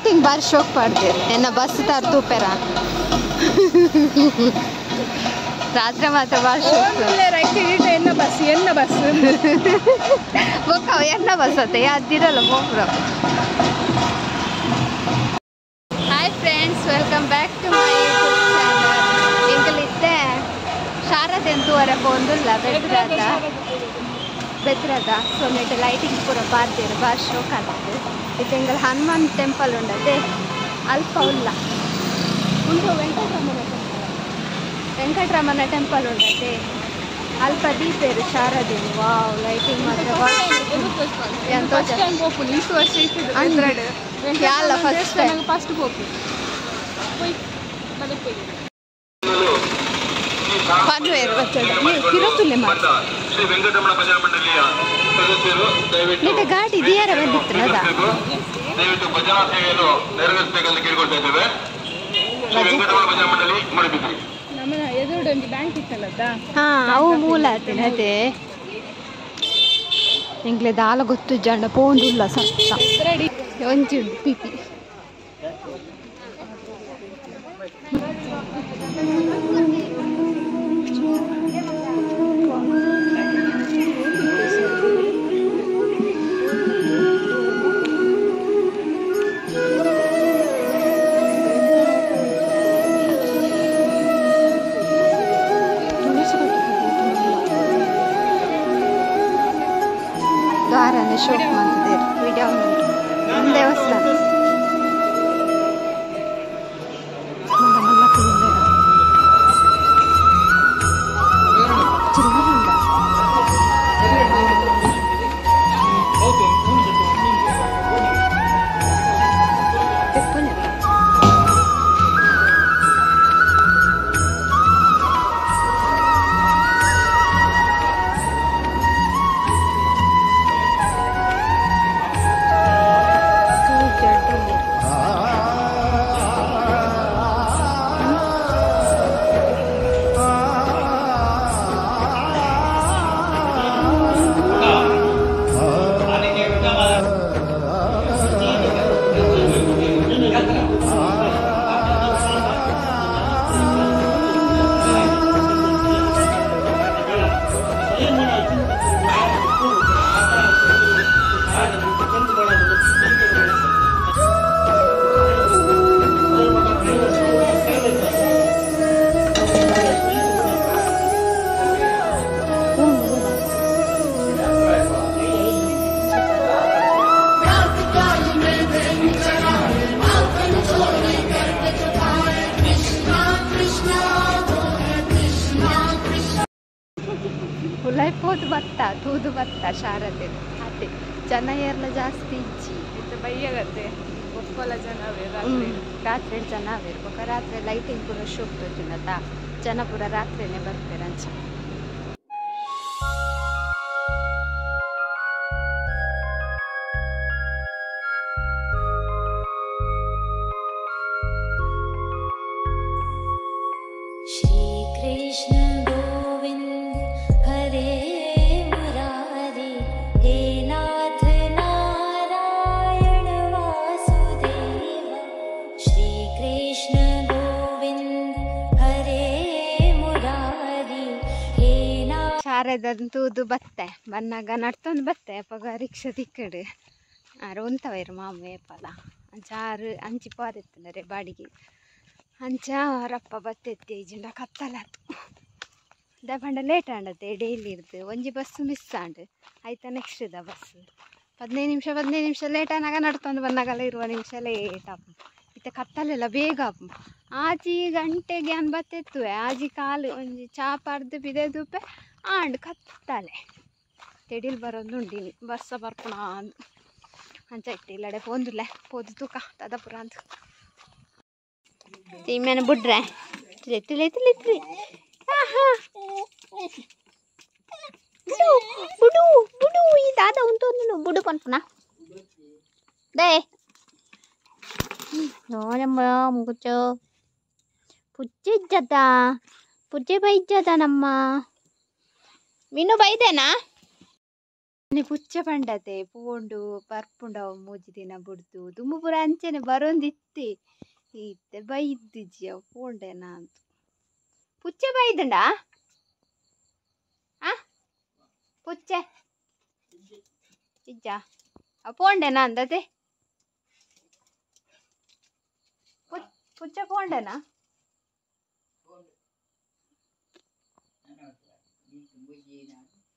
Lighting ಬಾರಿ ಶೋಕ್ ಪಡ್ದಿರು ಎನ್ನ bus ತರ್ತೂಪೆರ ರಾತ್ರಿ ಮಾತ್ರ ಬಾರಿ ಶೋಕ್ ಎನ್ನ ಬಸ್ ಎನ್ನ ಬಸ್ ಬೊಕ್ಕ ಎನ್ನ ಬಸ್ ಅತ್ತೆ ಅದ್ದಿರಲ್ಲ ಬೋಪುರ. Hi friends, welcome back to my YouTube channel. ಎಂಕಲಿತ್ತೆ ಶಾರದೆ ಅಂತೂವರೆ ಪೋಂದುಲ್ಲ ಬೆದ್ರದ ಬೆದ್ರದ. ಸೊ ಮೇಟ್ ಲೈಟಿಂಗ್ ಪೂರ ಪಾರ್ದೇರು ಬಾರಿ ಶೋಕ್ ಆತದೆ. ಇತ್ತೆ ಎಂಕಲ್ ಹನುಮಾನ್ ಟೆಂಪಲ್ ಉಂಡತೆ ಅಲ್ಪ ಉಲ್ಲ ಉಂಡು ವೆಂಕಟರಮಣ ಟೆಂಪಲ್, ವೆಂಕಟರಮಣ ಟೆಂಪಲ್ ಉಂಡತೆ ಅಲ್ಪ ದೀಪೇರು ಶಾರದೆ. ವಾವ್, ಲೈಟಿಂಗ್ ಮಾತ್ರ first first pope Shri Venkataramana ಭಜನಾ ಮಂಡಳಿಯ ಸದಸ್ಯರು ದಯವಿಟ್ಟು ಗಾಡಿ ದಿಯಾರ ಬಂದಿತ್ತು, ದಯವಿಟ್ಟು ಭಜನಾ ಸೇವೆಯನ್ನು ನೆರವೇರಿಸಬೇಕೆಂದು ಕೇಳಿಕೊಳ್ತಾ ಇದ್ದೇವೆ. ಶ್ರೀ ವೆಂಕಟರಮಣ ಭಜನಾ ಮಂಡಳಿ ಮೂಡಬಿದ್ರಿ. ನಮ್ಮ ಎದುರುಡೆ ಒಂದು ಬ್ಯಾಂಕ್ ಇತ್ತಲ್ಲದ, ಹಾ ಅವು ಮೂಲ ಆತಿನ ಅದೇ. ಎಂಕ್ಲೆ ದಾಲ ಗೊತ್ತು ಜಂಡ ಪೋಂದುಲ್ಲ ಸತ್ತ ಒಂಜಿ ಉಂಡು ಪಿಪಿ. ದ್ವಾರನ ಶೋಕ್ ಮಂತಿದ್ದೇವೆ ವಿಡಿಯೋ ಉಂಟು ದೇವಸ್ಥಾನ ಮಲ್ಲ ಮಲ್ಲ ಕುಂದೆರ ಚಿಲ್ಲರುಂಡ ತೆಪ್ಪುನೆ. ಪೋದು ಬತ್ತ ತೂದು ಬತ್ತ ಶಾರದೆ ಅದೇ ಜನ ಏರ್ಲ ಜಾಸ್ತಿ ಇಜ್ಜಿ ಬಯ್ಯಗತ್ತೆ ಒಪ್ಪಲ ಜನವೇ ರಾತ್ರಿ ಜನವೇ ಬೊಕ ರಾತ್ರಿ ಲೈಟಿಂಗ್ ಪೂರ ಶೋಕ್ ತೋಜುಂಡತ ಜನ ಪೂರ ರಾತ್ರಿನೇ ಬರ್ಪೇರು ಅಂಚ. ಶ್ರೀ ಕೃಷ್ಣ ಗೋವಿಂದ ಹರೇ ಮುರಾರಿ ಹೇ ನಾಥ ನಾರಾಯಣ ವಾಸುದೇವ. ಶ್ರೀ ಕೃಷ್ಣ ಗೋವಿಂದ ಹರೇ ಮುರಾರಿ ಹೇ ನಾಥ. ಶಾರದನ್ ತೂದು ಬತ್ತೆ ಬನ್ನಾಗ ನಡ್ತೊಂದು ಬತ್ತೆ ಅಪಗ ರಿಕ್ಷಾ ತಿಕ್ಕಡು ಆರು ಉಂತವೈರು ಮಾಮು ಏಪಲ ಅಂಚ ಆರು ಅಂಚಿ ಪಾರೆತ್ತಂದರೆ ಬಾಡಿಗೆ ಅಂಚ ರಪ್ಪ ಬತ್ತೆತ್ತಿ ಇಜ್ಜಿಂಡ ಕತ್ತಲಾತು the ಪಂಡ ಲೇಟ್ ಆಂಡತೆ ಡೈಲಿ ಇರ್ದು ಒಂಜಿ ಬಸ್ಸು ಮಿಸ್ ಆಂಡ್ ಆಯ್ತಾ ನೆಕ್ಸ್ಟ್ ಇದ ಬಸ್ 15 ನಿಮಿಷ 15 ನಿಮಿಷ ಲೇಟ್ ಆನಾಗ ನಡ್ತೊಂದು ಬಂದಾಗಲ್ಲ 20 ನಿಮಿಷ ಲೇಟ್ ಆಪು. ಇತ್ತೆ ಕತ್ತಲೆಲ್ಲ ಬೇಗ ಆಪು. ಆಜಿ ಗಂಟೆಗೆ ಅನ್ ಬತ್ತೆತ್ತುವೆ ಆಜಿ ಕಾಲು ಒಂಜಿ ಚಾ ಪರ್ದು ಬಿದೆ ದೂಪೆ ಆಂಡ್ ಕತ್ತಲೆ ತೆಡಿಲ್ ಬರೋದು ಉಂಡಿನಿ ಬರ್ಸ ಬರ್ಪುಣ ಅಂದು ಅಂಚ ಇತ್ತೆ ಇಲ್ಲಡೆ ಪೋಂದುಲ್ಲೆ ಪೋದು ತೂಕ ತದಪುರ ಅಂದು ತಿಮ್ಮೆನ ಬುಡ್ರೆ ತಿಳಿ ತಿಳಿ ತಿಳಿ ತಿಳಿ ಬುಡು ಬುಡು ಬುಡು ಈ ದಾದ ಉಂಟು ಬುಡು ಪನ್ಪುನ they ನೋಡಮ್ಮ ಮುಗುಚು ಪುಜ್ಜೆ ಇಜ್ಜದ ಪುಜ್ಜೆ ಬೈಜ್ಜದ ನಮ್ಮ ಮೀನು ಬೈದೇನಾ. ಪುಚ್ಚೆ ಪಂಡತೆ ಪೋಂಡು ಬರ್ಪುಂಡವು ಮೂಜಿ ದಿನ ಬುಡ್ದು ದುಂಬು ಪೂರ ಅಂಚೆನೆ ಬರೋಂದಿತ್ತೆ ಇತ್ತೆ ಬೈದಿಜ್ಜಿ ಅವು ಪೋಂಡೆನಾ ಅಂತ. ಪುಚ್ಚೆ ಬೈದುಂಡಾ? ಆ ಪುಚ್ಚೆ ಇಜ್ಜಾ? ಅವು ಪೋಂಡೆನಾ ಅಂದತೆ? ಪುಚ್ಚೆ ಪೋಂಡೆನಾ?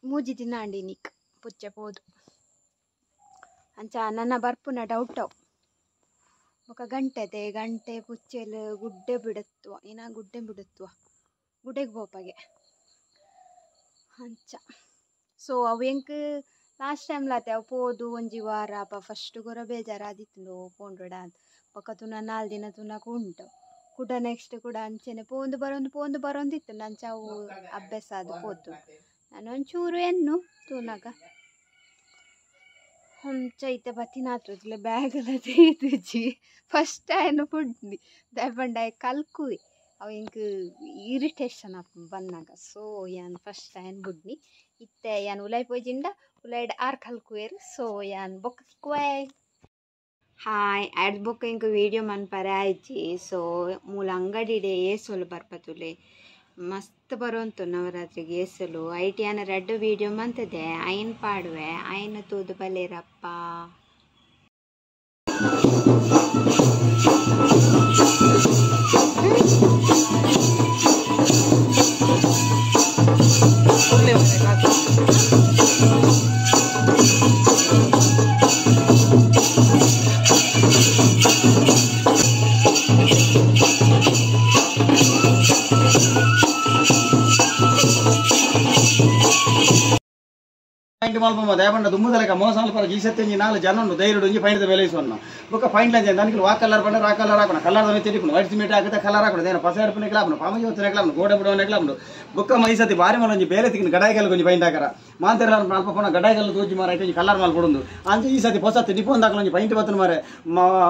ಮೂಜಿ ದಿನ ಅಂಡಿ ನಿಕ್ ಪುಚ್ಚೆ ಪೋದು ಅಂಚ ನನ್ನ ಬರ್ಪುನ ಡೌಟ್ ಅವು. ಬೊಕ ಗಂಟೆದೆ ಗಂಟೆ ಪುಚ್ಚೆಲ್ ಗುಡ್ಡೆ ಬಿಡುತ್ತುವ ಏನ ಗುಡ್ಡೆ ಬಿಡುತ್ತುವ ಗುಡ್ಡೆಗೆ ಪೋಪಗೆ ಅಂಚ. ಸೊ ಅವು ಎಂಕ್ ಲಾಸ್ಟ್ ಟೈಮ್ ಲಾತೆ ಅವು ಪೋದು ಒಂಜಿ ವಾರ ಅಪ ಫಸ್ಟ್ ಗೊರ ಬೇಜಾರಾದಿತ್ತುಂಡು ಪೋಂಡೋಡ ಅಂತ. ಬೊಕ ತುನ 4 ದಿನ ತುನಕ ಉಂಟು ಕುಡ ನೆಕ್ಸ್ಟ್ ಕೂಡ ಅಂಚೆನೆ ಪೋಂದು ಬರೋಂದು ಪೋಂದು ಬರೋಂದಿತ್ತು ಅಂಚ ಅವು ಅಭ್ಯಾಸ ಅದು ಪೋತು. ನಾನು ಒಂಚೂರು ಎನ್ನು ತೂನಗ ಅಂಚ ಇತ್ತೆ ಬತ್ತಿನಾತುಜ್ಲೆ ಬ್ಯಾಗಲ ತೇತುಜಿ ಫಸ್ಟ್ ಆಯ್ನ ಪುಡ್ನಿ ದಾಯೆ ಕಲ್ಕುವೆ ಅವು ಎಂಕ್ ಇರಿಟೇಷನ್ ಆಪುಂಡು ಬನ್ನಗ. ಸೊ ಯಾನ್ ಫಸ್ಟ್ ಆಯ್ನ ಬುಡ್ನಿ ಇತ್ತೆ ಯಾನ್ ಉಲಾಯ್ ಪೋಜಿಂಡ ಉಲಾಯ್ಡ್ ಆರ್ ಕಲ್ಕುವೆರ್. ಸೊ ಯಾನ್ ಬೊಕ್ಕ ತಿಕ್ಕುವೆ. ಹಾಯ್ ಆಯ್ಡ್ ಬೊಕ್ಕ ಎಂಕ್ ವೀಡಿಯೋ ಮನ್ಪರೆ ಆಯ್ಜಿ. ಸೊ ಮೂಲ ಅಂಗಡಿಡೆ ಏಸೊಲು ಬರ್ಪತುಲೆ ಮಸ್ತ್ ಬರೋಂತು ನವರಾತ್ರಿಗೆ ಏಸಲು ಐಟ್ ಯಾನ ರಡ್ಡು ವೀಡಿಯೋ ಮಂತದೆ ಐನ್ ಪಾಡುವೆ ಐನ್ ತೂದು ಬಲೇರಪ್ಪ. ಪೈಂಟ್ ಮಲ್ಪ ದಯಪಂಡ ದುಮ್ಮುದಲಕ ಮೋಸ ಮಲ್ಪ ಗೀಸತ್ತೆಂಜಿ ನಾಲ್ ಜನ ಧೈರ್ಯ ಒಂಜಿ ಪೈಂಟ್ ಬೆಲೆ ಸೊನ್ನ ಬೊಕ್ಕ ಪೈಂಟ್ ಲಂಜ దానికి వా కలర్ పండ రా కలర్ ಹಾಕೋಣ ಕಲರ್ ದಮೆ ತಿರಿಪುನು ವೈಟ್ ಸಿಮೆಂಟ್ ಹಾಕದ ಕಲರ್ ಹಾಕೋಣ ದೇನ ಪಸ ಎಡ್ಪುನ ಕ್ಲಾಪುನು ಪಾಮಜಿ ಹೊತ್ತನೆ ಕ್ಲಾಪುನು ಗೋಡೆ ಬುಡವನೆ ಕ್ಲಾಪುನು ಬೊಕ್ಕ ಮೈಸತಿ ಬಾರಿ ಮಲಂಜಿ ಬೇರೆ ತಿಕ್ಕಿನ ಗಡಾಯಿಗಲ್ ಕೊಂಜಿ ಪೈಂಟ್ ಹಾಕರ ಮಾಂತೆರ ಅಲ್ಪ ಪೋನ ಗಡಾಯಿಗಲ್ ತೋಜಿ ಮಾರ ಐಟಂಜಿ ಕಲರ್ ಮಾಲ್ ಕೊಡುಂದು ಅಂಚ ಈ ಸತಿ ಪೊಸತಿ ನಿಪೊಂದು ಹಾಕಲಂಜಿ ಪೈಂಟ್ ಬತ್ತನ ಮಾರೆ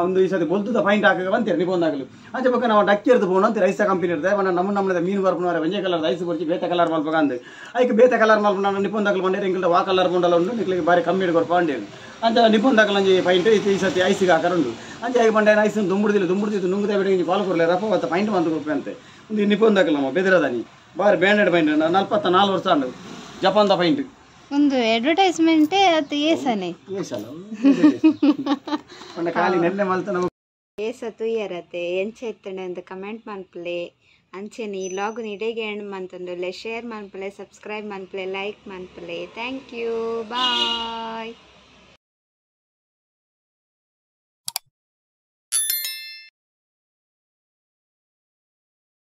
ಒಂದು ಈ ಸತಿ ಬೊಲ್ದುದ ಪೈಂಟ್ ಹಾಕಗ ಬಂತೀರ ನಿಪೊಂದು ಹಾಕಲು ಅಂಚ ಬೊಕ್ಕ ನಾವು ಡಕ್ಕಿ ಎರ್ದು ಪೋಣ ಅಂತೀರ ಐಸ ಕಂಪನಿ ಇರ್ತದೆ ಬಣ್ಣ ನಮ್ಮ ನಮ್ಮದ ಮೀನು ಬರ್ಪುನ ಒಂಜೆ ಕಲರ್ ಐಸ್ ಕೊರ್ಚಿ ಬೇತ ಕಲರ್ ಮಲ್ಪ ಅಂದು ಐಕ್ ಬೇತ ಕಲರ್ ಮಲ್ಪ ನಾನು ನಿಪೊಂದು ಹಾಕಲು ಬಂಡೇರು ಎಂಕಲ್ದ ವಾ ಕಲರ್ ಮುಂಡಲ ಉಂಡು ನಿಕ್ಲಿಗೆ ಬಾರಿ ಕಮ್ಮಿ ಕೊರ್ಪ ಅಂಡೇರು ಅಂಚ ನಿಪೊಂದು ಹಾಕಲಂಜಿ ಪೈಂಟ್ ಈ ಸತಿ ಐಸಿಗೆ ಹಾಕರುಂಡು ಅಂಚ ಐಕ್ ಬಂಡೆ ಐಸ್ ದುಂಬುಡ್ದಿಲ್ಲ ದುಂಬುಡ್ದಿತ್ತು ನುಂಗುದ ಬೇಡ ಪಾಲ್ ಕೊರ್ಲೆ ರಪ್ಪ ಅವತ್ತ ಪೈಂಟ್ ಬಂದು ಕೊರ್ಪೆ ಅಂತೆ ಒಂದು ನಿಪೊಂದು ಹಾಕಲಮ್ಮ ಬೆದಿರದಾನಿ ಬಾರಿ ಬ್ಯಾಂಡೆಡ್ ಪೈಂಟ್ 44 ವರ್ಷ ಅಂಡು ಜಪಾನ್ದ ಪೈಂಟ್ ಒಂದು ಅಡ್ವರ್ಟೈಸ್ಮೆಂಟ್ ಅದು ಏಸನೆ ಏಸಲ್ಲ ಪಂಡ ಖಾಲಿ ನೆನ್ನೆ ಮಲ್ತನ ಏಸ ತುಯ್ಯರತೆ ಎಂಚ ಇತ್ತಂಡೆ ಅಂತ ಕಮೆಂಟ್ ಮನ್ಪಲೆ ಅಂಚೆನೆ ಈ ಲಾಗ್ ಇಡೀಗೆ ಎಂಡ್ ಮಂತಂದುಲ್ಲೆ ಶೇರ್ ಮನ್ಪಲೆ ಸಬ್ಸ್ಕ್ರೈಬ್ ಮನ್ಪಲೆ ಲೈಕ್ ಮನ್ಪಲೆ. Thank you, bye.